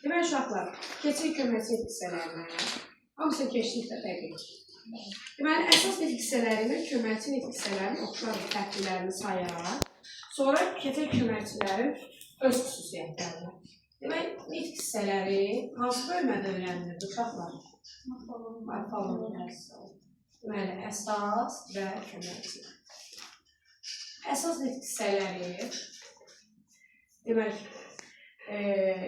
Deməli, uşaqlar, keçirik köməkçi hissələrinə. Hamısını keçdik də dəqiq. Deməli, əsas nitq hissələri ilə köməkçi nitq hissələrinin oxşar fərqlilərini sayaraq, sonra keçək köməkçilərin öz xüsusiyyətlərinə. Demək, nitq hissələri hansı bölmədə öyrənilir uşaqlar? Morfologiya. Deməli, əsas və köməkçi. Əsas nitq hissələri, demək,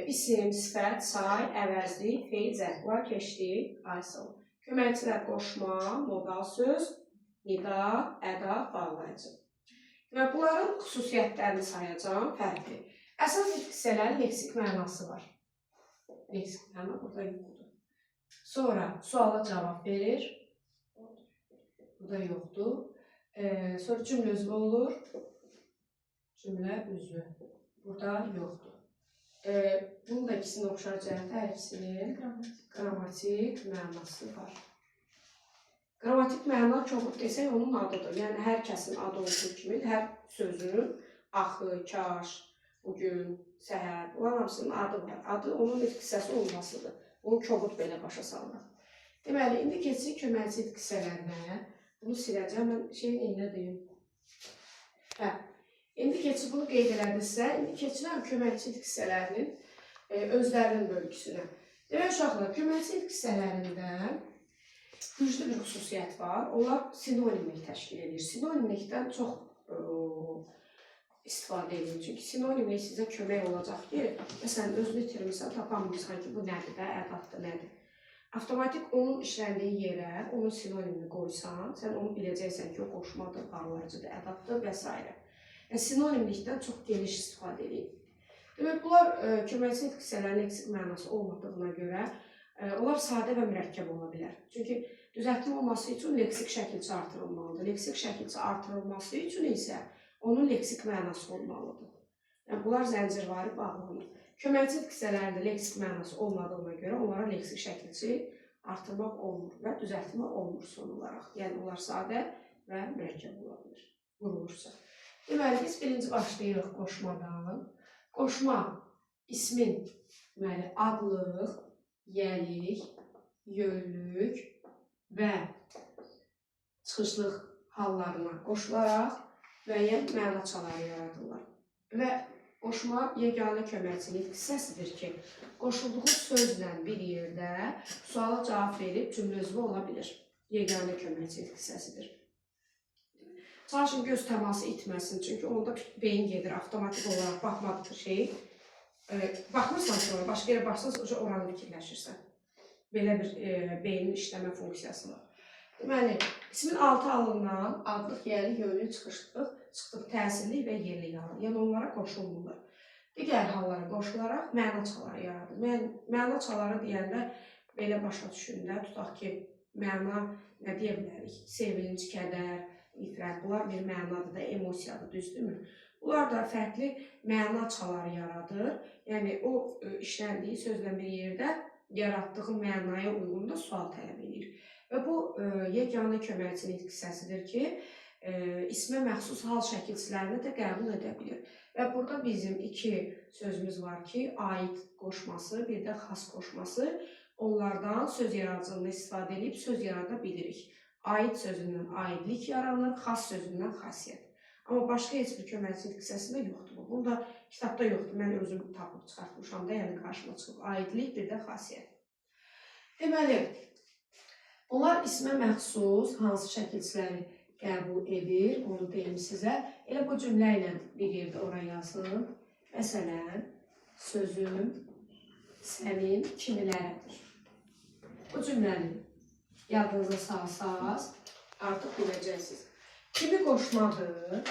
isim, sifət, say, əvəzlik, feil, zərf. Bunlar keçdik. Aysel. Köməkçilər qoşma, modal söz, nida, əda, bağlayıcı. Demək, bunların xüsusiyyətlərini sayacağam, fərqli. Əsas nitq hissələrin leksik mənası var. Leksik məna burada yoxdur. Sonra suala cavab verir. Bu da yoxdur. Sonra cümlə üzvü olur. Cümlə üzvü. Burada yoxdur. Bunun da ikisinin oxşar cəhəti hər ikisinin qrammatik mənası var. Qrammatik məna kobud desək onun adıdır. Yəni hər kəsin adı olduğu kimi hər sözün axı, kaş, bugün, səhər, bunların hamısının adı var. Adı onun nitq hissəsi olmasıdır. Bunu kobud belə başa salırıq. Deməli, indi keçirik köməkçi nitq hissələrinə. Bunu siləcəm. Mən şeyin neyinə deyim? Hə. İndi keçib bunu qeyd elədinizsə, indi keçirəm köməkçi nitq hissələrinin özlərinin bölgüsünə. Demək, uşaqlar, köməkçi nitq hissələrində güclü bir xüsusiyyət var. Onlar sinonimlik təşkil edir. Sinonimlikdən çox istifadə edin. Çünki sinonimlik sizə kömək olacaq ki, məsələn, özünü itirmirsən, tapamırsan ki, bu nədir də, ədatdır, nədir. Avtomatik onun işləndiyi yerə onun sinonimini qoysan, sən onu biləcəksən ki, o qoşmadır, bağlayıcıdır, ədatdır və s. Yəni, sinonimlikdən çox geniş istifadə edin. Demək, bunlar köməkçi nitq hissələrinin leksik mənası olmadığına görə onlar sadə və mürəkkəb ola bilər. Çünki düzəltmə olması üçün leksik şəkilçi artırılmalıdır. Leksik şəkilçi artırılması üçün isə onun leksik mənası olmalıdır. Yəni, bunlar zəncirvari bağlanır. Köməkçi nitq hissələrində leksik mənası olmadığına görə onlara leksik şəkilçi artırmaq olmur və düzəltmə olmur son olaraq. Yəni, onlar sadə və mürəkkəb ola bilər, qurulursa. Deməli, biz birinci başlayırıq qoşmadan. Qoşma ismin, deməli, adlıq, yiyəlik, yönlük və çıxışlıq hallarına qoşularaq müəyyən məna çaları yaradırlar. Və qoşma yeganə köməkçi nitq hissəsidir ki, qoşulduğu sözlə bir yerdə suala cavab verib cümlə üzvü ola bilir. Yeganə köməkçi nitq hissəsidir. Çalışın göz təması itməsin, çünki onda beyin gedir avtomatik olaraq baxmadığı şey. Baxmırsan sonra, başqa yerə baxsan, oranı fikirləşirsən. Belə bir beynin işləmə funksiyası var. Deməli, ismin altı alınan adlıq, yiyəlik, yönlük, çıxışlıq, çıxdıq, təsirlik və yerlik halı. Yəni, onlara qoşulmurlar. Digər hallara qoşularaq məna çaları yaradır. Məna çaları deyəndə belə başa düşün də, tutaq ki, məna nə deyə bilərik? Sevinc, kədər, nifrət, bunlar bir mənadır da, emosiyadır, düzdürmü? Bunlar da fərqli məna çaları yaradır. Yəni, o işləndiyi sözlə bir yerdə yaratdığı mənaya uyğun da sual tələb edir. Və bu yeganə köməkçi nitq hissəsidir ki, ismə məxsus hal şəkilçilərini də qəbul edə bilir. Və burada bizim iki sözümüz var ki, aid qoşması, bir də xas qoşması. Onlardan söz yaradıcılığında istifadə edib söz yarada bilirik. Aid sözündən aidlik yaranır, xas sözündən xasiyyət. Amma başqa heç bir köməkçi nitq hissəsində yoxdur bu. Bunu da kitabda yoxdur. Mən özüm tapıb çıxartmışam da, yəni qarşıma çıxıb. Aidlik, bir də xasiyyət. Deməli, onlar ismə məxsus hansı şəkilçiləri qəbul edir, onu deyim sizə. Elə bu cümlə ilə bir yerdə ora yazın. Məsələn, sözüm sənin kimilərədir. Bu cümləni yadınıza salsaz, artıq biləcəksiniz. Kimi qoşmadır,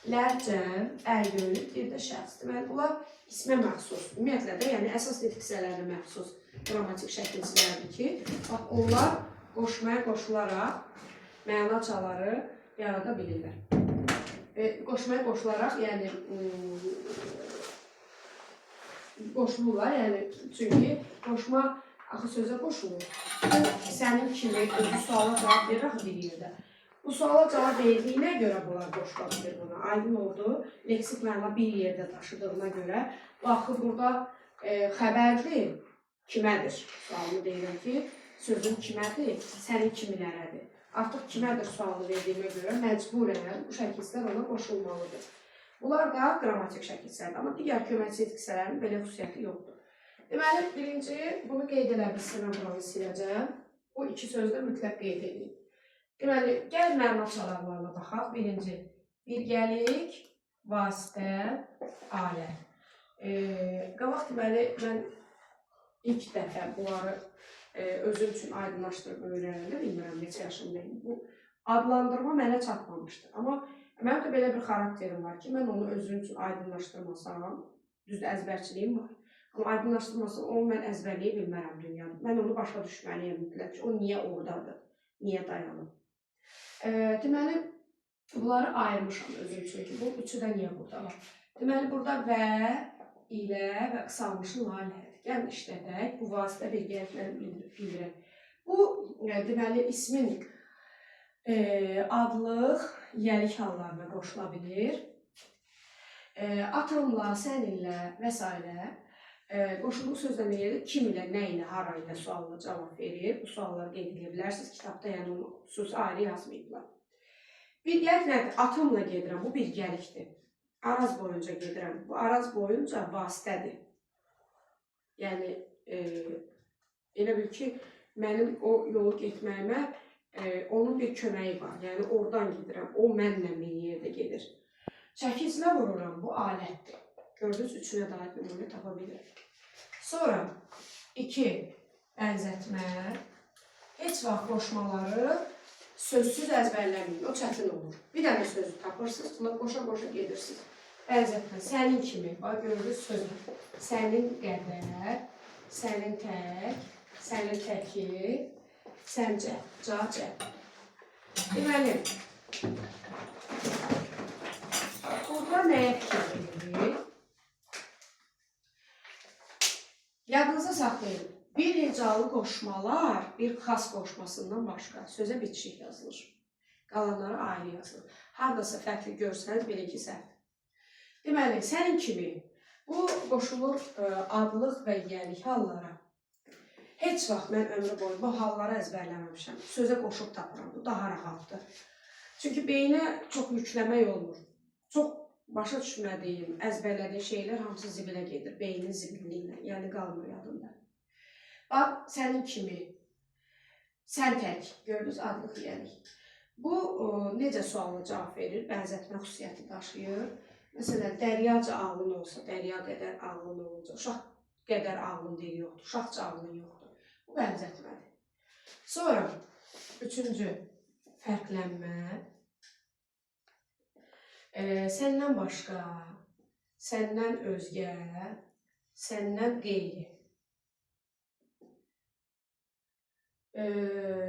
lər cəm, əl yönlük, bir də şəxs. Deməli, bunlar ismə məxsus. Ümumiyyətlə də, yəni əsas nitq hissələrinə məxsus qrammatik şəkilçilərdir ki, bax, onlar qoşmaya qoşularaq məna çaları yarada bilirlər. Qoşmaya qoşularaq, yəni qoşulurlar, yəni çünki qoşma axı sözə qoşulur. Bu sənin kimi özü suala cavab verir axı bir yerdə. Bu suala cavab verdiyinə görə bunlar qoşula bilir buna. Aydın oldu. Leksik məna bir yerdə daşıdığına görə. Bu axı burada Xəbərdir, kimədir? Sualını deyirəm ki, sözün kimədir, sənin kimilərədir. Artıq kimədir sualını verdiyimə görə məcburən bu şəkillər ona qoşulmalıdır. Bunlar da qrammatik şəkillərdir, amma digər köməkçi hissələrin belə xüsusiyyəti yoxdur. Deməli, birinci, bunu qeyd elə bilsin, mən buranı siləcəm. Bu iki sözü də mütləq qeyd edin. Deməli, gəl məna çalarlarına baxaq. Birinci, birgəlik, vasitə, alət. Qabaq deməli, mən ilk dəfə bunları özüm üçün aydınlaşdırıb öyrənəndə, bilmirəm neçə yaşındayım. Bu adlandırma mənə çatmamışdı. Amma mənim də belə bir xarakterim var ki, mən onu özüm üçün aydınlaşdırmasam, düzdür, əzbərçiliyim var. Amma aydınlaşdırmasam, onu mən əzbərləyə bilmərəm dünyada. Mən onu başa düşməliyəm mütləq ki, o niyə oradadır, niyə dayanıb. Deməli, bunları ayırmışam özüm üçün ki, bu üçü də niyə burada var. Deməli, burada və, ilə və qısalmışın lalədir. Gəlin işlədək, bu vasitə birgəliklə bildirək. Bu, deməli, ismin adlıq, yəlik hallarına qoşula bilir. Atamla, səninlə və s. Qoşulduğu sözlə nə edir? Kim ilə, nə ilə, hara ilə sualına cavab verir. Bu sualları qeyd edə bilərsiniz. Kitabda yəni onu xüsusi ayrı yazmayıblar. Birgəlik nədir? Atamla gedirəm. Bu birgəlikdir. Araz boyunca gedirəm. Bu araz boyunca vasitədir. Yəni, elə bil ki, mənim o yolu getməyimə onun bir köməyi var. Yəni, oradan gedirəm. O mənlə bir yerdə gedir. Çəkiclə vururam. Bu alətdir. Gördünüz, üçünə dair nümunə tapa bilirəm. Sonra, 2, bənzətmə. Heç vaxt qoşmaları sözsüz əzbərləməyin. O çətin olur. Bir dənə sözü tapırsınız, buna qoşa-qoşa gedirsiniz. Bənzətmə, sənin kimi. Bax, gördünüz sözü. Sənin qədər, sənin tək, sənin təki, səncə, ca, cə. Deməli, burada nəyə fikir veririk? Yadınıza saxlayın. Bir hecalı qoşmalar bir xas qoşmasından başqa sözə bitişik yazılır. Qalanları ayrı yazılır. Haradasa fərqli görsəniz, bilin ki, səhv. Deməli, sənin kimi bu qoşulur adlıq və yiyəlik hallara. Heç vaxt mən ömrü boyu bu halları əzbərləməmişəm. Sözə qoşub tapıram. Bu daha rahatdır. Çünki beynə çox yükləmək olmur. Çox başa düşmədiyim, əzbərlədiyim şeylər hamısı zibilə gedir. Beynin zibilliyi ilə, yəni qalmır yadında. Bax, sənin kimi, sən tək, gördünüz, adlıq yiyəlik. Bu, necə sualına cavab verir, bənzətmə xüsusiyyəti daşıyır. Məsələn, dəryaca ağlın olsa, dərya qədər ağlın olunca, uşaq qədər ağlın dili yoxdur, uşaqca ağlın yoxdur. Bu bənzətmədir. Sonra, üçüncü, fərqlənmə. Səndən başqa, səndən özgə, səndən qeyri.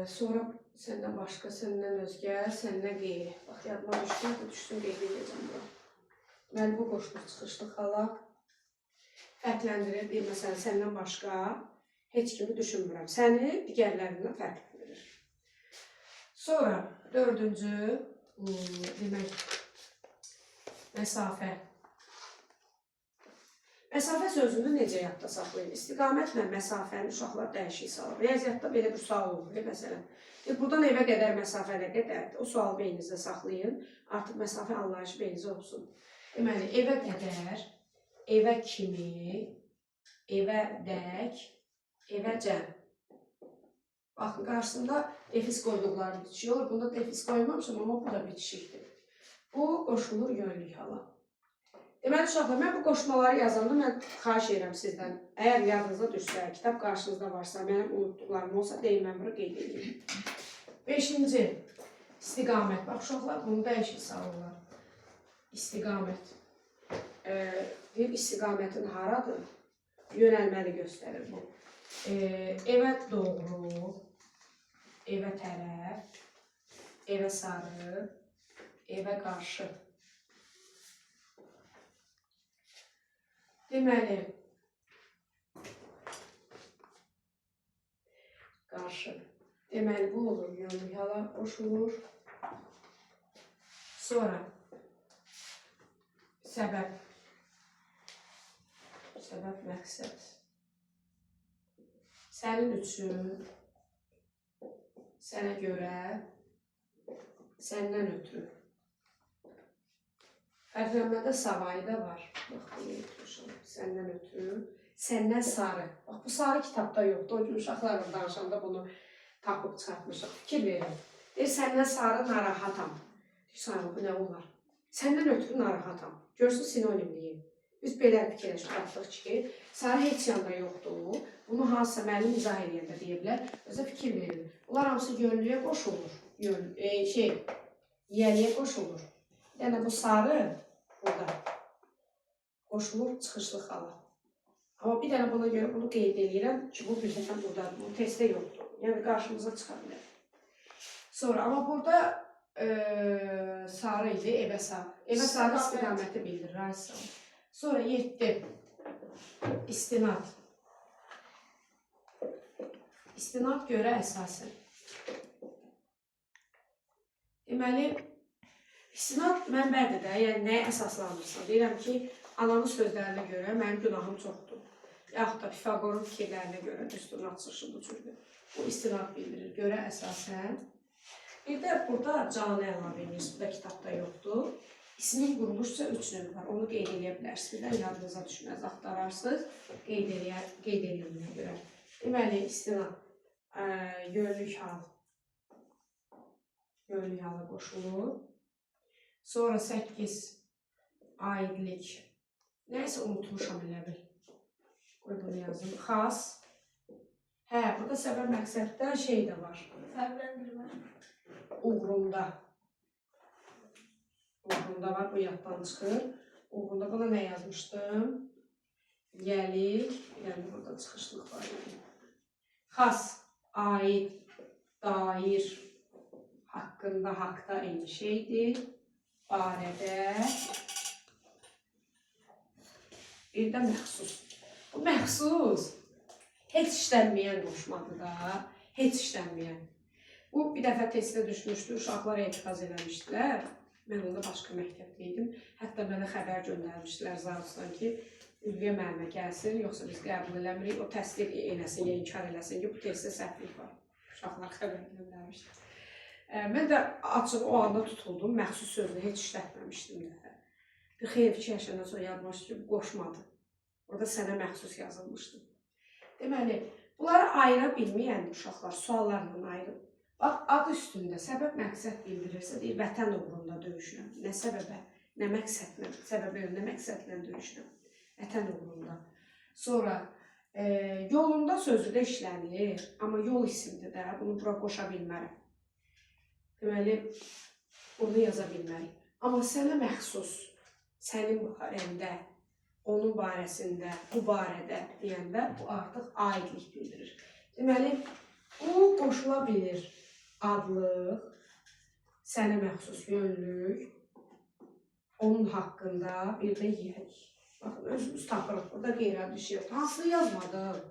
Sonra səndən başqa, səndən özgə, səndən qeyri. Bax, yadıma düşdü, düşsün, qeyd edəcəm bura. Deməli, bu qoşulur çıxışlı hala. Fərqləndirir. Bir, məsələn, səndən başqa heç kimi düşünmürəm. Səni digərlərindən fərqləndirir. Sonra, dördüncü, demək, məsafə. Məsafə sözünü necə yadda saxlayın? İstiqamətlə məsafəni uşaqlar dəyişik salır. Riyaziyyatda belə bir sual olur, məsələn. Buradan evə qədər məsafə nə qədərdir? O sualı beyninizdə saxlayın. Artıq məsafə anlayışı beyninizə olsun. Deməli, evə qədər, evə kimi, evə dək, evə cəm. Baxın, qarşısında defis qoyduqları bitişik olur. Bunda defis qoymamışam, amma bu da bitişikdir. Bu, qoşulur yönlük hala. Deməli, uşaqlar, mən bu qoşmaları yazanda mən xahiş edirəm sizdən. Əgər yadınıza düşsə, kitab qarşınızda varsa, mənim unutduqlarım olsa, deyin, mən bunu qeyd edeyim. Beşinci, istiqamət. Bax, uşaqlar bunu dəyişik salırlar. İstiqamət. Deyir, istiqamətin haradır? Yönəlməni göstərir bu. Evə doğru, evə tərəf, evə sarı, evə qarşı. Deməli, qarşı. Deməli, bu olur, yönlük hala qoşulur. Sonra, səbəb. Səbəb, məqsəd. Sənin üçün, sənə görə, səndən ötrü. Fərqlənmədə savayı da var. Bax, bunu unutmuşam. Səndən ötrü, səndən sarı. Bax, bu sarı kitabda yoxdur. O gün uşaqlarla danışanda bunu tapıb çıxartmışıq. Fikir verin. Deyir, səndən sarı narahatam. Deyir, bu nə olar? Səndən ötrü narahatam. Görsün sinonimliyi. Biz belə fikirləşib tapdıq ki, sarı heç yanda yoxdur. Bunu hansısa müəllim izah eləyəndə deyə bilər. Özə fikir verin. Bunlar hamısı yönlüyə qoşulur. Yiyəliyə qoşulur. Yəni bu sarı burada qoşulur çıxışlı hala. Amma bir dənə buna görə bunu qeyd eləyirəm ki, bu bir dənə buradadır. Bu testdə yoxdur. Yəni qarşımıza çıxa bilər. Sonra amma burada sarı idi, evə sarı. Evə sarı istiqaməti bildirir. Ay, sağ ol. Sonra 7. İstinad. İstinad görə əsasən. Deməli, istinad mənbədir də, yəni nəyə əsaslanırsan? Deyirəm ki, anamın sözlərinə görə mənim günahım çoxdur. Yaxud da Pifaqorun fikirlərinə görə düsturun açılışı bu cürdür. Bu istinad bildirir, görə əsasən. Bir də burada canı əlavə edilir, bu da kitabda yoxdur. İsmin quruluşsa 3 növ var, onu qeyd eləyə bilərsiniz. Bir də yadınıza düşməz, axtararsınız, qeyd eləyənə görə. Deməli, istinad yönlük hal, yönlük hala qoşulur. Sonra 8 aidlik. Nəysə unutmuşam elə bil. Qoy bunu yazım. Xas. Hə, burada səbəb məqsəddə şey də var. Fərqləndirmə. Uğrunda. Uğrunda var, bu yaddan çıxır. Uğrunda buna nə yazmışdım? Yəlik, yəni burada çıxışlıq var. Yəni. Xas, aid, dair, haqqında, haqda eyni şeydir. Barədə, bir də məxsus. Bu məxsus heç işlənməyən qoşmadır da, heç işlənməyən. Bu bir dəfə testə düşmüşdü, uşaqlar etiraz eləmişdilər. Mən onda başqa məktəbdə idim. Hətta mənə xəbər göndərmişdilər Zarusdan ki, Ülviyə müəllimə gəlsin, yoxsa biz qəbul eləmirik. O təsdiq eləsin, ya inkar eləsin ki, bu testdə səhvlik var. Uşaqlar xəbər göndərmişdilər. Mən də açıq o anda tutuldum. Məxsus sözünü heç işlətməmişdim də. Bir xeyir fikirləşəndən sonra yadıma düşdü ki, bu qoşmadı. Orada sənə məxsus yazılmışdı. Deməli, bunları ayıra bilməyən uşaqlar suallarla ayırıb. Bax, ad üstündə səbəb məqsəd bildirirsə, deyir, vətən uğrunda döyüşürəm. Nə səbəbə, nə məqsədlə, səbəbə yox, nə məqsədlə döyüşürəm. Vətən uğrunda. Sonra yolunda sözü də işlənir, amma yol isimdir də, bunu bura qoşa bilmərəm. Deməli, bunu yaza bilmərik. Amma sənə məxsus, sənin barəndə, onun barəsində, bu barədə deyəndə bu artıq aidlik bildirir. Deməli, bu qoşula bilir. Adlıq, sənə məxsus yönlük, onun haqqında bir də yiyəlik. Baxın, özümüz tapırıq. Burada qeyri-adi şey yoxdur. Hansını yazmadım?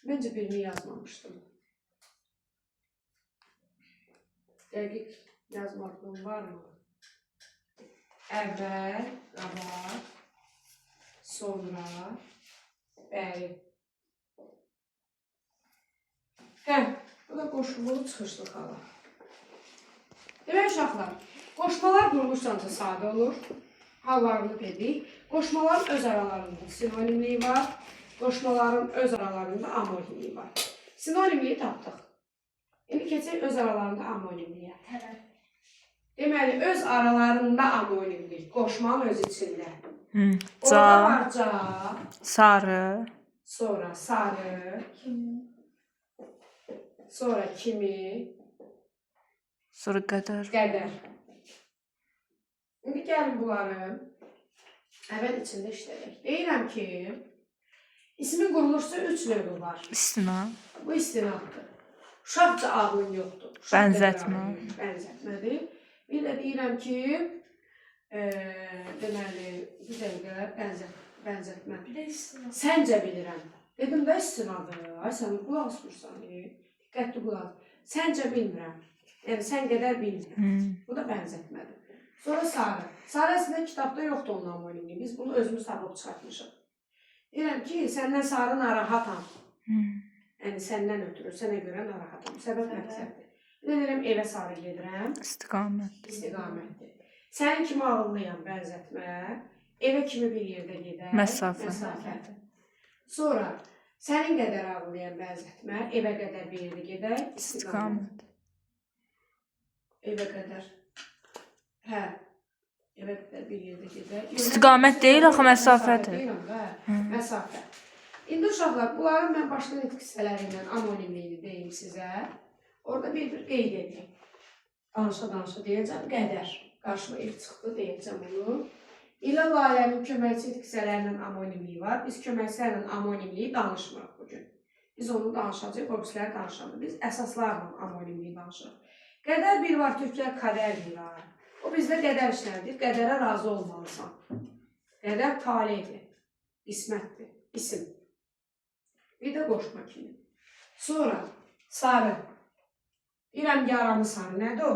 Məncə birini yazmamışdım. Dəqiq yazmadığım varmı? Əvvəl, qabaq, sonra, bəri. Hə, bu da qoşulur çıxışlı hala. Demək uşaqlar, qoşmalar quruluşdanca sadə olur. Hallarını dedik. Qoşmaların öz aralarında sinonimliyi var. Qoşmaların öz aralarında amonimliyi var. Sinonimliyi tapdıq. İndi keçək öz aralarında amonimliyə. Tərəf. Deməli, öz aralarında amonimlik, qoşmanın öz içində. Orada Ca, var ca, sarı, sonra sarı, Kimi. sonra kimi, sonra qədər. qədər. İndi gəlin bunları əvvəl içində işlədək. Deyirəm ki, ismin quruluşu 3 növü var. İstinad, Bu istinaddır. Uşaqca ağlın yoxdur. Uşaq Bənzətmə. Bənzətmədir. Bir də deyirəm ki, deməli, bir dəqiqə bənzətmə. Bir də istinad. Səncə bilirəm. Dedim də istinadı. Ay sən qulaq asmırsan. Diqqətli qulaq as. Səncə bilmirəm. Yəni sən qədər bilmirəm. Bu da bənzətmədir. Sonra sarı. Sarı əslində kitabda yoxdur onun amonimliyi. Biz bunu özümüz tapıb çıxartmışıq. Deyirəm ki, səndən sarı narahatam. Hmm. Yəni səndən ötürü, sənə görə narahatam. Səbəb məqsəddir. Bir də deyirəm evə sarı gedirəm. İstiqamət. İstiqamətdir. Sənin kimi ağıllıyam bənzətmə. Evə kimi bir yerdə gedək. Məsafə. Məsafə. Sonra sənin qədər ağıllıyam bənzətmə. Evə qədər bir yerdə gedək. İstiqamət. İstiqamət. Evə qədər. Hə. Evə qədər bir yerdə gedək. Yox, İstiqamət deyil axı, məsafədir. Deyirəm də. Hı. Məsafə. İndi uşaqlar, bunların mən başqa nitq hissələri ilə anonimliyini deyim sizə. Orada bir-bir qeyd edeyim. Danışa-danışa deyəcəm qədər. Qarşıma ilk çıxdı deyəcəm onu. İlə Lalənin köməkçi nitq hissələri ilə amonimliyi var. Biz köməkçilərlə amonimliyi danışmırıq bu gün. Biz onu danışacağıq, o birisləri danışamır. Biz əsaslarla amonimliyi danışırıq. Qədər bir var, türklər qədər bir var. O bizdə qədər işlədir. Qədərə razı olmalısan. Qədər taledir, qismətdir, isim. Bir də qoşma kimi. Sonra sarı. Deyirəm yaramı sarı. Nədir o?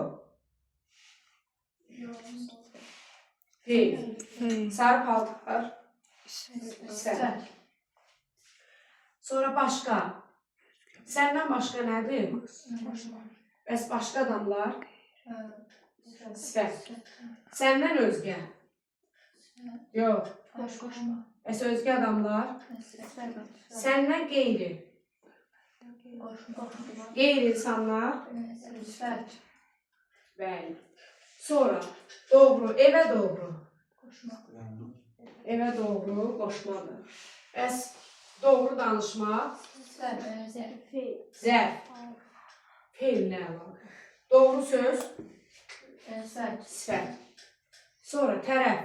Feil. Feil. Sarı paltar. Sifət. Sonra başqa. Səndən başqa nədir? Bəs başqa adamlar? Sifət. Səndən özgə. Yox. Bəs özgə adamlar? Səndən qeyri. Qeyri insanlar? Bəli. Sonra doğru, evə doğru. Evə doğru qoşmadır. Bəs doğru danışmaq zərf. Feil nə əlaqə? Doğru söz sifət. Sonra tərəf.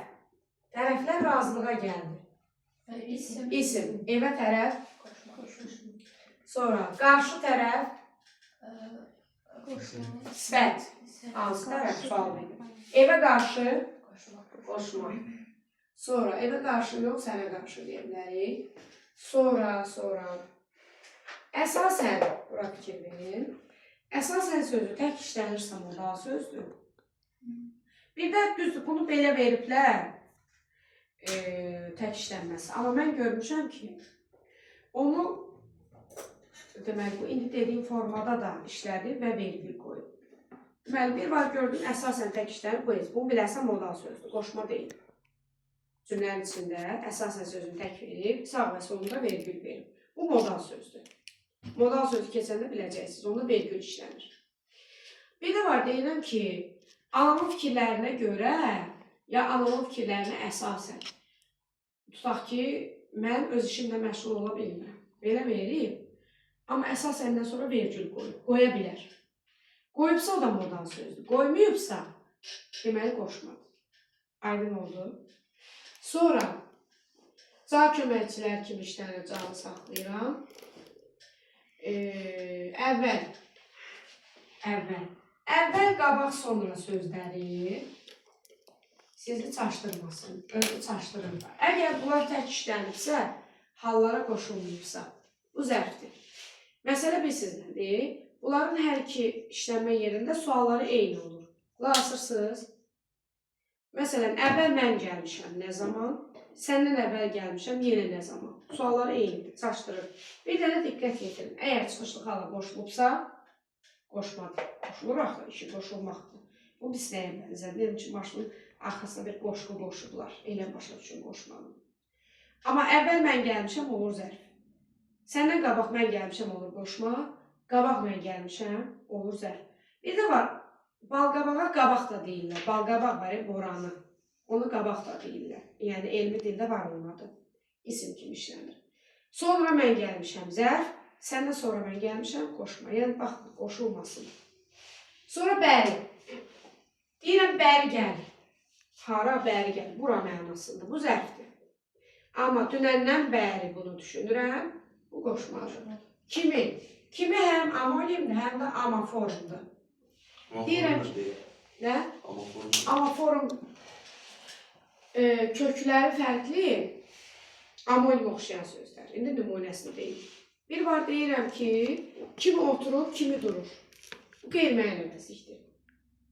Tərəflər razılığa gəldi. İsim. İsim. Evə tərəf. Sonra qarşı tərəf sifət. Hansı tərəf sual verir? Evə qarşı qoşma. Sonra evə qarşı yox, sənə qarşı deyə bilərik. Sonra. Əsasən, bura fikir verin. Əsasən sözü tək işlənirsə modal sözdür. Bir də düzdür, bunu belə veriblər tək işlənməsi. Amma mən görmüşəm ki, onu deməli bu indi dediyim formada da işlədi və vergül qoyub. Deməli, bir var gördüm, əsasən tək işlənir bu heç. Bunu biləsən modal sözdür, qoşma deyil. Cümlənin içində əsasən sözünü tək verib, sağ və solunda vergül verib. Bu modal sözdür. Modal sözü keçəndə biləcəksiniz, onda vergül işlənir. Bir də var, deyirəm ki, anamın fikirlərinə görə ya anamın fikirlərinə əsasən. Tutaq ki, mən öz işimlə məşğul ola bilmirəm. Belə verib, amma əsasəndən sonra vergül qoyub, qoya bilər. Qoyubsa o da modal sözdür. Qoymayıbsa, deməli qoşmadır. Aydın oldu. Sonra, ca köməkçilər kimi işlənir, canı saxlayıram. Əvvəl, əvvəl, qabaq, sonra sözləri sizi çaşdırmasın, özü çaşdırır. Əgər bunlar tək işlənibsə, hallara qoşulmayıbsa, bu zərfdir. Məsələ bilirsiniz nədir? Bunların hər iki işlənmə yerində sualları eyni olur. Qulaq asırsınız. Məsələn, əvvəl mən gəlmişəm nə zaman? Səndən əvvəl gəlmişəm yenə nə zaman? Sualları eynidir, çaşdırır. Bir dənə diqqət yetirin. Əgər çıxışlı hala qoşulubsa, qoşmadır. Qoşulur axı, işi qoşulmaqdır. Bu pis nəyə bənzər? Deyim ki, maşının arxasına bir qoşqu qoşublar. Elə başa düşün qoşmanı. Amma əvvəl mən gəlmişəm olur zərf. Səndən qabaq mən gəlmişəm olur qoşma. Qabaq mən gəlmişəm olur zərf. Bir də var, balqabağa qabaq da deyirlər. Balqabaq var, boranı. Onu qabaq da deyirlər. Yəni elmi dildə var onun adı. İsim kimi işlənir. Sonra mən gəlmişəm zərf. Səndən sonra mən gəlmişəm qoşma. Yəni bax qoşulmasın. Sonra bəri. Deyirəm bəri gəl. Hara bəri gəl? Bura mənasında. Bu zərfdir. Amma dünəndən bəri bunu düşünürəm. Bu qoşmadır. Kimi? Kimi həm amonimdir, həm də amaformdur. Deyirəm ki, nə? Amaform kökləri fərqli, amonim oxşayan sözlər. İndi nümunəsini deyim. Bir var deyirəm ki, kimi oturub, kimi durur. Bu qeyri-müəyyən əvəzlikdir.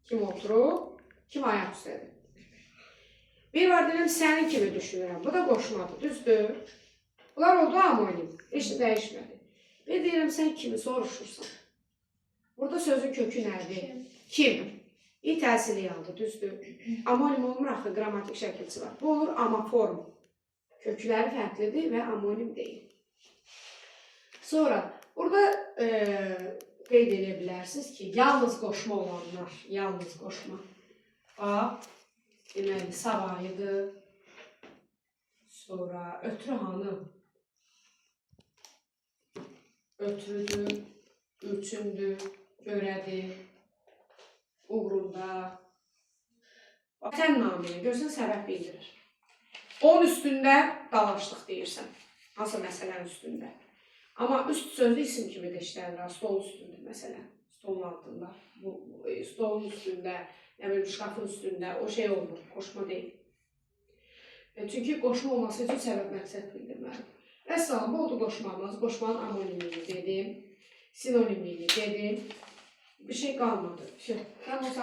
Kim oturub, kim ayaq üstədir. Bir var deyirəm, sənin kimi düşünürəm. Bu da qoşmadır, düzdür? Bunlar oldu amonim. Heç nə dəyişmədi. Bir deyirəm, sən kimi soruşursan? Burada sözün kökü nədir? Kim? İ təsirli aldı, düzdür. Amonim olmur axı, qrammatik şəkilçi var. Bu olur amaform. Kökləri fərqlidir və amonim deyil. Sonra burada qeyd edə bilərsiniz ki, yalnız qoşma olanlar, yalnız qoşma. Bax, deməli, savayıdır. Sonra ötürü hanı? Ötürüdür, üçündür, görədir, uğrunda. Vətən naminə, görsən səbəb bildirir. Onun üstündə dalaşdıq deyirsən. Hansısa məsələnin üstündə. Amma üst sözü isim kimi də işlənir. Stolun üstündə məsələn. Stolun altında. Bu stolun üstündə, nə bilim şkafın üstündə o şey olmur. Qoşma deyil. Çünki qoşma olması üçün səbəb məqsəd bildirməlidir. Vəssalam, bu oldu qoşmamız. Qoşmanın amonimliyini dedim. Sinonimliyini dedim. Bir şey qalmadı. Şey, ben o